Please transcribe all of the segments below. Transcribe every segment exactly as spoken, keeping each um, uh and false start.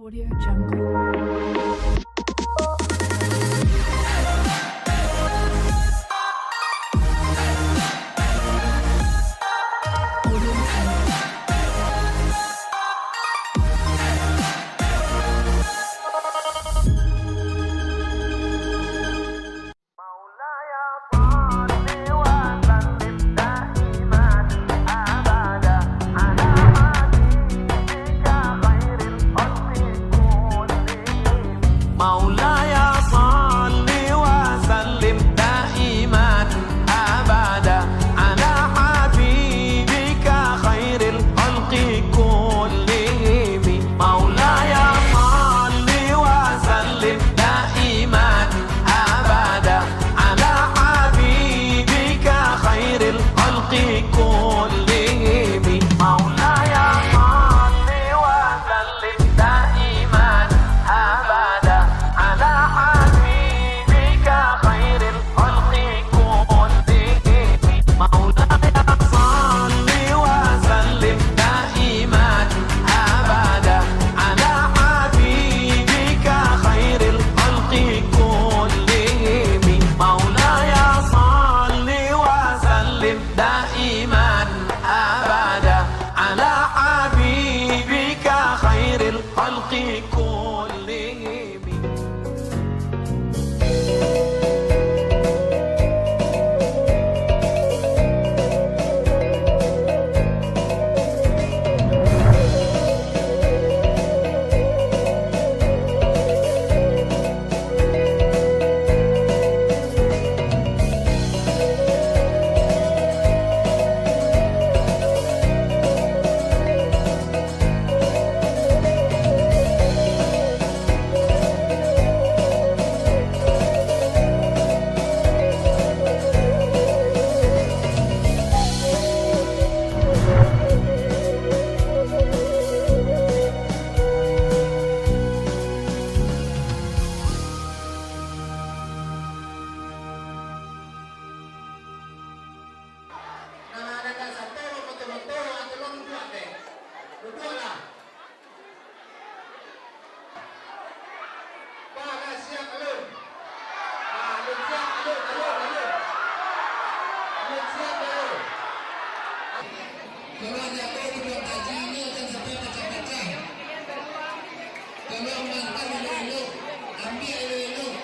Audio Jungle. مولاي صل وسلم دائما أبدا على حبيبك خير الخلق كلهم. مولاي صل وسلم دائما أبدا على حبيبك خير الخلق كلهم. مولاي صل وسلم دائما أبدا على حبيبك خير الخلق كلهم. مولاي صل وسلم دائما أبدا على حبيبك خير الخلق كلهم. مولاي صل وسلم دائما أبدا على حبيبك خير الخلق كلهم. مولاي صل وسلم دائما أبدا على حبيبك خير الخلق كلهم. Nah, nan dak sato bamoto-moto, ah, tolong duduak deh. Duduaklah. Bah, lah siap alun? Ah, alun siap, alun, alun, alun. Alun siap, alun. Tolong jago duduak takjil inyo, jan sampai pacah-pacah. Tolong makan elok-elok, ambiak elok-elok.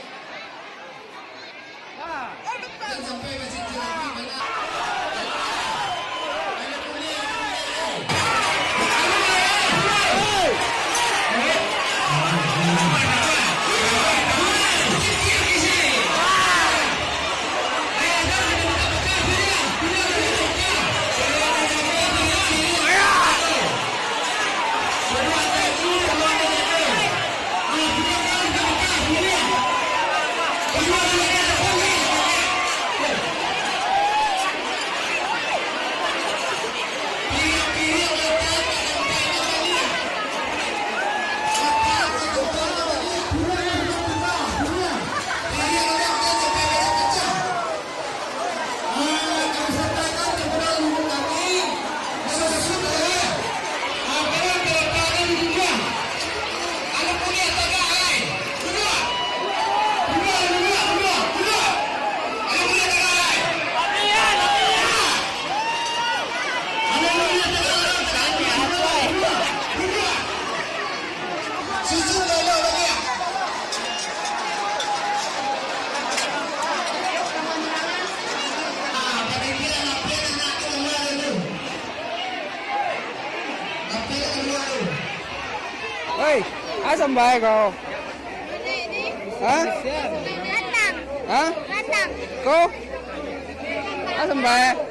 Oi, asa bae kau. Ha? Ha? Kau? Asa bae.